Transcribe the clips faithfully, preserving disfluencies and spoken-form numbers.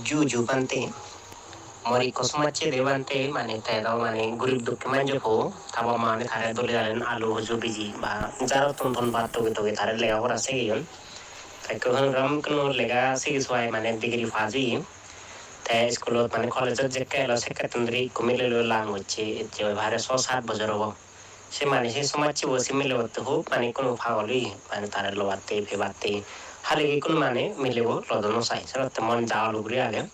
Ju ju bhante, mor ikko somajje de bhante, mane te do mane gurib dukke manje po, ta baba ma mane tare dole dale alu huju biji ba jarottun ton bhat toge toge tare lega pora sigeyon. Te ekko hono gram hono lega sigi suai mane degree pass oye. Te iskulot mane college-ot jekke elo sekkettun dhuri ikko mile loi lang gocche, ecche oi pare so sat bojor obo. Se mane se somajjebo se milebotte hub mane ikkunu pagol oye, mane tare lobatte, pebatte. Haligi ikkunu mane milebo lodo no sai, senotte mon jagalo guri age.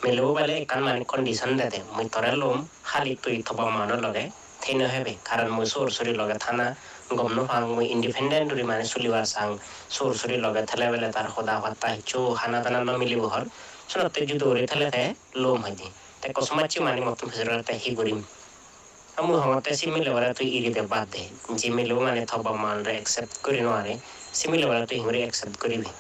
Milebo bele ekkan mane condition dede, mui tore lom, halik tui to baba ma-no loge thei no hebe, karon mui sor suri loge thana gom no pang, mui independent guri mane sulibar sang, sor suri loge thele bele tar hoda batta hissu hana dana no milibo hor, senotte judo guri thele te lom hoide. Te ekko somajje mane mottun pijor te hi gurim? Mui hongotte se milebore tui iri de bad de, je milebo mane to baba ma-re accept guri no pare, se milebore tui hinguri accept guribi?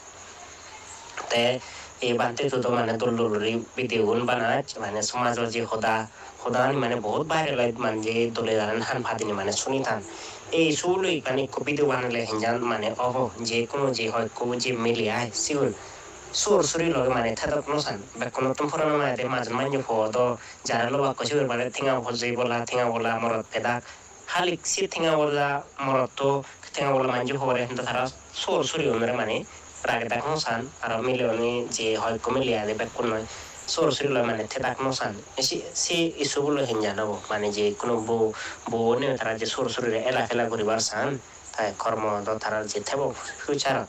Te ei bhante tu do mane dol dol guri video gun banaj, mane somajor je hoda, hodani mane bahut viral oi, mane je dole dale han padini mane suni than. Ei issue loi mane ekko video banale hinjan mane obo, je hono je hoi ekko je mile ai sigun sor suri loge mane thedok no san, bekkunottun purana mane de majon manje po do jara lobakko sigun mane tenga pojei bola, tenga bola morot pedak. Halik se tenga bola morotto, tenga bola manje pore hintu tara sor suri unore mane rage dak no san, aro mile une je hoi ekko mile age bekkun noi sor suri loi mane thedak no san. Se, se issue bo loi hinjan obo, mane je hono bo, bo une tara je sor surire ela pela guribar san, tai kormo do tara je thebo future-ot.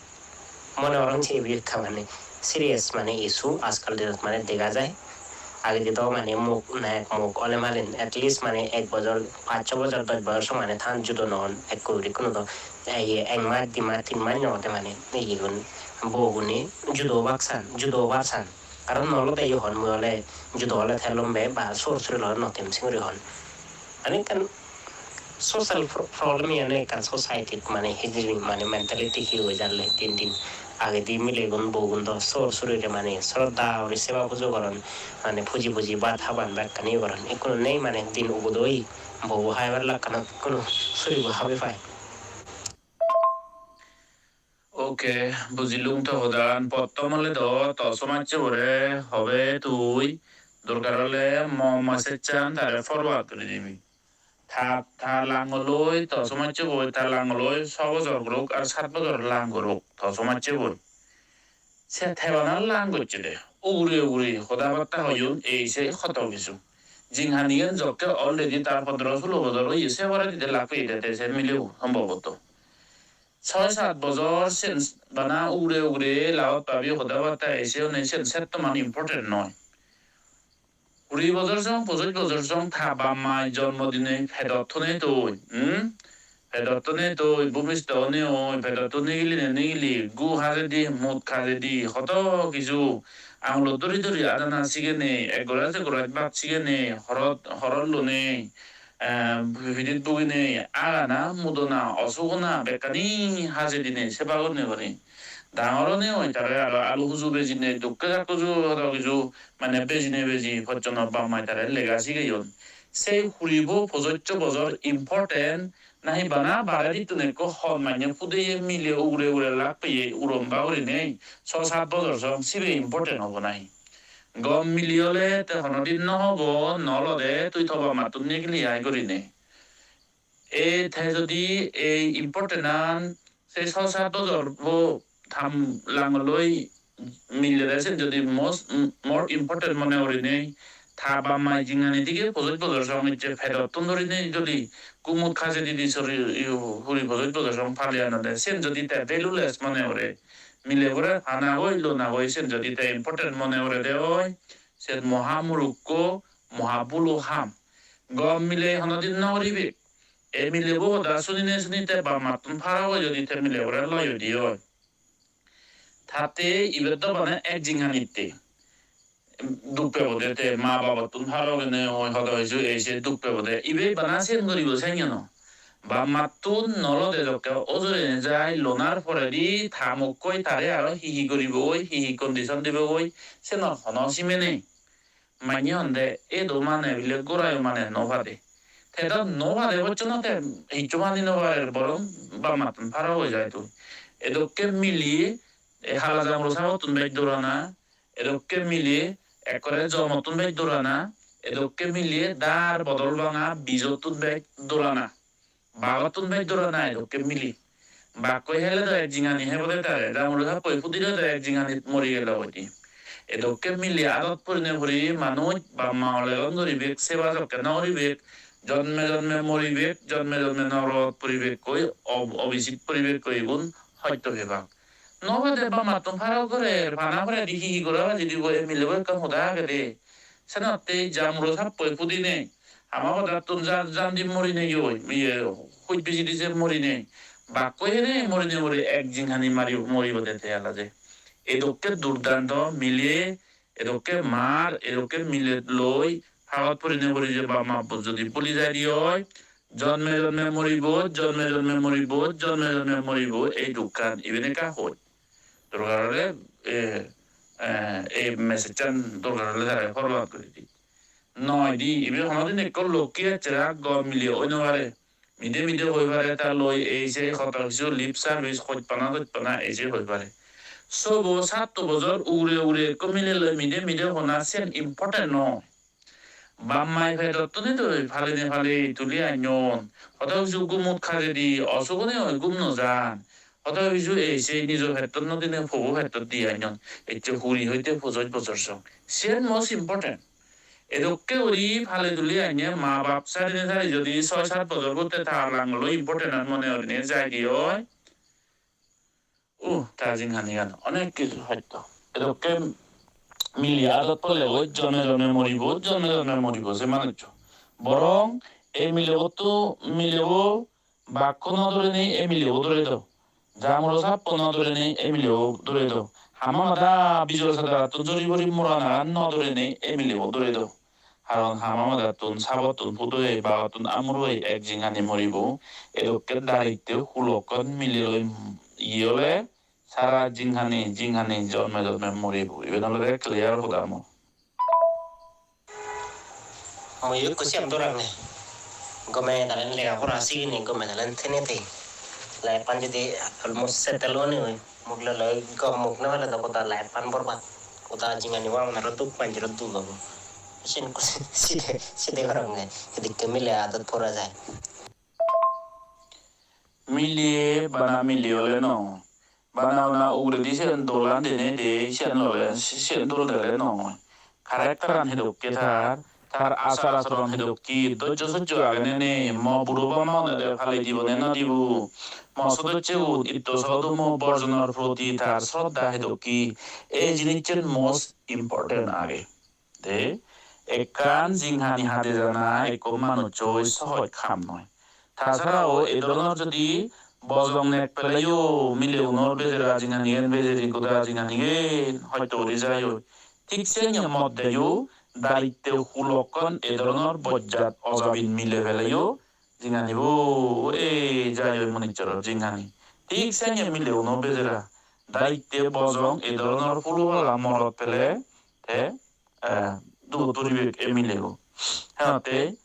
Mone gorong je ibe ekka mane serious mane issue ajkal dinot mane dega jai. Agedi do mane muk nek muk ole malen, at least mane ek bojor, pach so bojor, dosh bojor so mane than judo no on ekko guri, hono do, eh, iye, ek mas, di mas, tin mas no ode mane iyegun, bogune judo obak san, judo obar san. Karon no olode iye hon mui ole judo ole thelom be ba sor suri loi no them singuri hon. Ani ekkan social pro-, problem iyan ekkan society-t mane hijeni mane mentality hi oi jalle din din. Agedi milegun bogun do sor surire mane sroddha guri seba pujo goron, mane puji puji bhat haban bekkani goron. Ikkunu nei mane din ugudo oye, bobo haibar lakkanot ikkunu suribo habi pai. Ok, bujilung to hodan. Pottom ole do to somajje bore hobe tui dorkar ole mo message-chan tare forward guri dibi. Ta, ta langoloi, to somajje boi ta langoloi so bojor guruk ar sat bojor lang guruk to somajje boi. Se tebana lang gocche de. Ugure ugure hoda batta hoyon ei sei hoto kisu. Jinghanigan jokke already ta pondro sulo bojor oye, se poredi de lak peye de te se milebo sombhoboto. Soi sat bojor sen bana ugure ugure lagot pabi hoda batta ei se hone sen settoman important noi. Kuri bojor song, pojoj bojor song ta bap mai jonmo dinei pedot thonei toi, hm? Pedot thonei toi, bhumistho onei oi, pedot thonei gili ne nigili, gu hajedi, mut hajedi, hoto kiju angulot dori dori adana sigenei, ek goraj ek goraj bhat sigenei, horot, horot lonei, eh, pidit buginei, agana, mudona, osugona, bekkani hajei dinei seba gorinei guri. Dangor onei oi tare aro alu huju bejinei, dukke dakkuju, hoto kiju, mane bejinei beji pojjono bap mai tare lega sigeyon. Sei huribo pojojjo bojor important nahi bana baredittun ekko hon manye pudeye mile ugure ugure lak peye uron ba gurinei so sat bojor song sibe important obo nahi? Gom mile ole te honodin no hobo, no olode tui to bap mattun nigili ai gurinei. E te jodi ei important an se so sat bojor bo tham langoloi milede sen jodi most, more important mone gurinei ta bap mai jingani dige pojoj bojor song icche pedottun dhurinei jodi gumut hajei didi sori, iyo, huri pojoj bojor song pale anode, sen jodi te valueless mone gore, milebore hanagoi lonagoi sen jodi te important mone gorede oi, sen moha murukko, moha bhulo ham. Gom mile honodin no guribe. Ei milebo hoda sunine sunite bap mattun paragoi jodi te milebore loi udi oi. Tatte ibet do bana ek jinghanitte. Duk pebode te ma babottun paragoi ne oi hodo hiju ei se duk pebode. Ibe bana sen guribo senyo no. Bap mattun no lode jokke ojore jai lonar poredi ta mokkoi tare aro hi hi guribogoi, hi hi condition dibogoi, senor hono sime nei. Manye honde, "Edo mane bile gorayo mane no pade." Te do no pade bocchono te hissu mani no pare, borong bap mattun para hoi jai tui. Edokke mile, e hala jamuro sagottun bej dorana, edokke mile, Ekkore jomottun bej dorana, edokke mile dar bodol banga bijottun bej dorana. Bagottun bej dorana edokke mile. Bakkoi hele do ek jinghani hebode tare, damuro sappoi pudile do ek jinghanit mori gelo hoide. Edokke mile adot porine puri manuj bap ma olegon guribek, seba jokke no guribek, jonme jonme moribek, jonme jonme norot puribekkoi, ob-, obisit puribekkoi, igun hoito pebak. No pede bap mattun paro gore, pana poredi hi hi gora baji dibo, ei milebo ekkan hoda agede. Senotte jamuro sappoi pudine, hama hodattun jan, jan di morinei oi, iye, huj bijidi je morinei. Bakkoi hene morinei mori ek jinghani mari, moribo de te ala je. Edokke durdanto mile, edokke mar, edokke mile loi, hagot porinei puri je bap ma jodi buli jai di oi, jonme jonme moribo, jonme jonme moribo, jonme jonme moribo, ei dukkan, iben ekka hoj. Dorkar hole, eh, eh, ei message-chan dorkar hole tare forward guri di. Noi di, ibe honodin ekko lokki ecche ra gom mile oi no pare. Mide mide hoi pare ta loi ei sei hoto hissu lip service hojpana hojpana ei sei hoi pare. Sobo satto bojor ugure ugure ekko mile loi mide mide hona siyan important noi. Bap mai pedottun idoi paline pali tuli anyon. Hoto hissu gumot kajedi, osugune oi gum no jan. Hoto hissu ei sei nijo pettot no dine pobo pettot di anyon. Ecche huri hoite pojoj bojor song. Siyen most important. Edokke guri pali tuli anye ma bap sarine sari jodi soi sat bojor gotte ta langolo important an mone gurinei jai di oi. Uh, ta jinghanigan onek hissu hoito. Edokke mile adot polegoi jonme jonme moribo, jonme jonme moribo se manuccho. Borong ei milebotto, milebo bakko no dorenei ei milebo dore do. Jamuro sappo no dorenei ei milebo dore do. Hama mada bijor sadarattun jori bori moranagan no dorenei ei milebo dore do. Haron hama madattun, sabottun, pudoi, bagottun, amuroi ek jinghani moribo. Edokke daritte hulokkon mile loi iye ole sara jinghani, jinghani jonme jonme moribo. Iben olode clear hoda mo. Mui ekko siyam dorang ne. Gome dalen lega pora sigini, gome dalen thene thei. Life-an jodi almost settle oni oi, muk loi loi gom muk no pele do goda life-an borbad. Goda jinghani bo agon aro duk, manjoro duk obo. Sen side, side gorong ne. Edikke mile adot pora jai. Mile bana mile ole no. Bana bana uguredi siyen dolan dene de, siyen lole, siyen dol dele noi. Character-an hedokke tar, tar achar achoron hedokke, dojjo sojjo age ne nei, mo buro bap ma-une de pali dibo ne no dibo, mo sodossebun itto sodumo borjonor proti tar sroddha hedokke, ei jinissen most important age. Te ekkan jinghani hade jana ekko manucchoi sohoj ham noi. Tasarao ei dhoronor jodi bojong nek peleyo, mileunor bejera jinghanigen, bejeri goda jinghanigen hosto guri jai oi. Thik senne moddeyo daritte hulokkon ei dhoronor bojjat ojabin mile peleyo, jinghanibo, ei jai oi manucchoror jinghani. Thik senne mileunor bejera daritte bojong ei dhoronor hulo pala morot pele, te eh, dugot puribek ei milebo. Henotte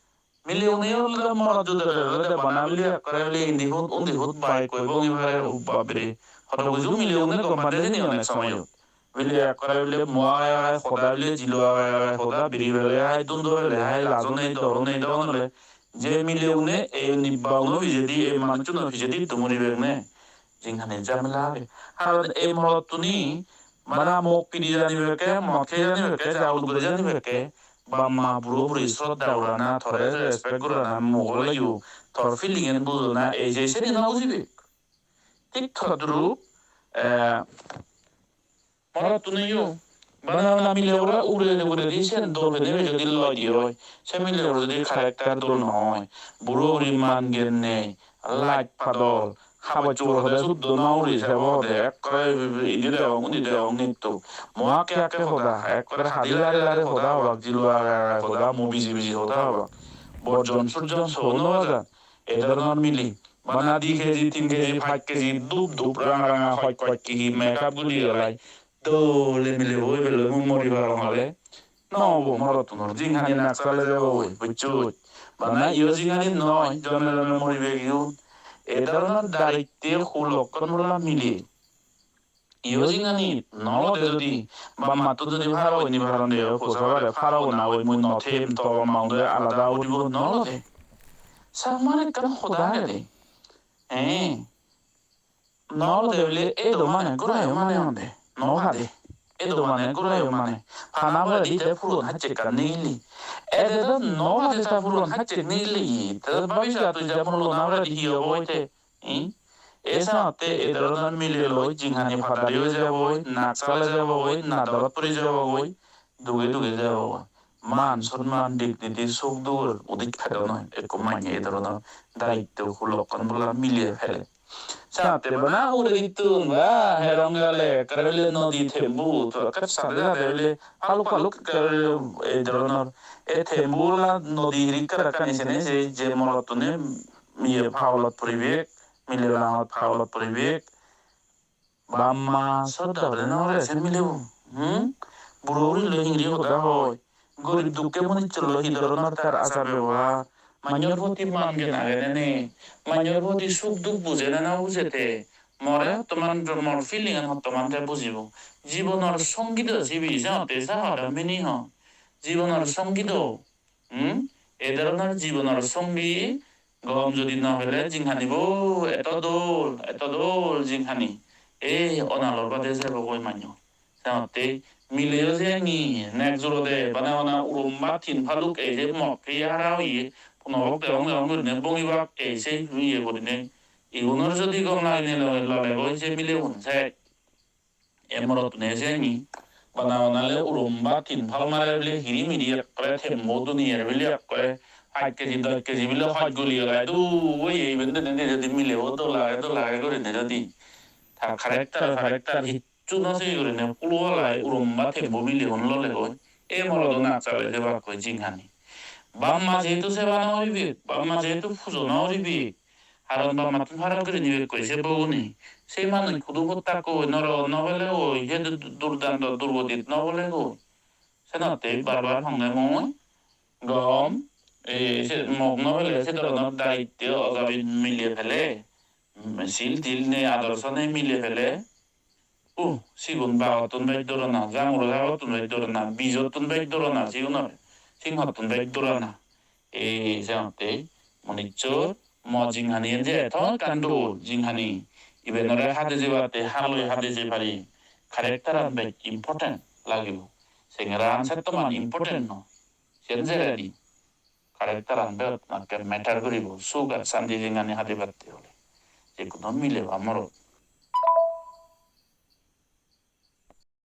mileune olode morot judere olode bana bile ekkore bile indi hut undi hut bike koi bongi pare, u babire. Hoto buju mileune gom bade jeni onek somoyot. Bile ekkore bile mo agai agai hoda, bile jilo agai agai hoda, biri bele hai, dundo bele hai, lajo nei, doro nei, dogano nei. Je mileune ei nibba uno pijedi, ei manucchuno pijedi tumuribek ne. Jinghani jamela age. Haron ei morottuni bana mok pidi janibekke, mot hei janibekke, jaul guri janibekke, bap ma buro buri sroddha gorana, tore respect gorana, mugol eyo, tor feeling-en bujona, ei je seni no bujibek. Thik todrup, eh, morottuneyo bana bana mile bore uguredi uguredi siyen dol pene bejodi loi di oi. Se mile bore jodi character dol no oi, buro guri man gyan nei, laj padol, habor subor hode suddo no uri, sebo hode ekkore indi degong undi degong nitto. Mo akke akke hoda, ekkore hadi lare lare hoda hobak, jilo age age hoda, mo biji biji hoda hobak. Borjon surjon sobo no bajan. Ei dhoronor mile. Bana di keji, tin keji, pach keji, dup dup, ranga ranga, hoj hoj, hi hi makeup guri olai. Dole milebo ibeloi mui mori parong ole. No obo morottunor jinghani naksale jebo goi, bucchut? Bana iyo jinghani noi, jonme jonme moribek iyun. Ei dhoronor daritte hulokkon bola mile. Iyo jinghani no olode jodi, bap matto jodi pharo oi ni paron de, posa bare pharo na oi mui no them, to bap ma unde alada uribo no olode. Changmar ekkan hoda agede. He. No olode bile edo mane gorayo mane onde. No pade. Edo mane gorayo mane. Pana poredi te puron hacche ekkan nigili. Ede do no pade ta puron hacche nigili. Te babi sa tui ja mulo na poredi hi obo oite? Hi? E senotte e dhoronor mile loi jinghani padari oi jabogoi, nak sale jabogoi, nadorot puri jabogoi, duge duge jabogoi. Man, sonman, dignity, suk dugor udik pedo noi. Ekko manye e dhoronor daitto hulokkon bola mile pele. Senotte bana uguredittun ba herong gale ekkere bile nodi thembu, to ekkere sade sade bile paluk paluk ekkere bile e dhoronor. E thembu bola nodi hiri ekkere ekkani sene se je morottune iye pagolot puribek, mile langot pagolot puribek. Bap ma sodda bole no gore se milebo. Hmm? Buro guri loi hingiri hoda hoi. Gorib dukke manuccho loi hi dhoronor tar achar bebohar. Manyor proti man gyan age ne nei. Manyor proti suk duk buje ne no buje te. More hottoman, mor feeling an hottoman te bujibo. Jibonor songi do sibe, senotte sa hoda mini ho. Jibonor songi do. Hmm? Ei dhoronor jibonor songi gom jodi no pele jinghanibo eto dol, eto dol jinghani. Ei onalor bade jebogoi manyo. Senotte mileyo je engi nek jurode bana bana urum ba tin paluk ei je mok heye hara oye, puno bok degong degong gurinei bongibak ei se iye gurinei. Igunor jodi gom lagine lole lole goi je milegun se. E morottune je engi bana bana le urum ba tin pal mare bile hiri miri ekkore tembo duniyer bile ekkore pach keji dos keji bile hoj guli gai du oye iben dene de jodi milebo dol age dol age gurinei jodi ta character character hissu no sei gurinei pulo walai urum ba tembo milegun lole goi. E morodo nak sale jebak goi jinghani. Bap ma jehetu seba no guribek, bap ma jehetu pujo no guribek, Haron bap mattun parok guri nibekkoi se boguni. Se manuj hudu pottakko oi, noro no pelegoi, se du-, durdanto durgodit no pelegoi. Senotte bar bar honge mui, gom, ei se mok no pele, se dhoronor daitto ojabi mile pele, mm, sil til nei, adorso nei mile pele, Uh, sigun bagottun bej dorana, janguro sagottun bej dorana, bijottun bej dorana, sigunore, singhottun bej dorana. Ei, senotte, manucchor mo jinghani je eto ekkan dol jinghani, ibenore hade jebatte haloi hade jei pari, character-an bej important lagibo. Sengeran settoman important no, siyen jeredi. Character-an bej nakke matter guribo, suk ar santi jinghani hadibatte ole. Je hono mile ba morot,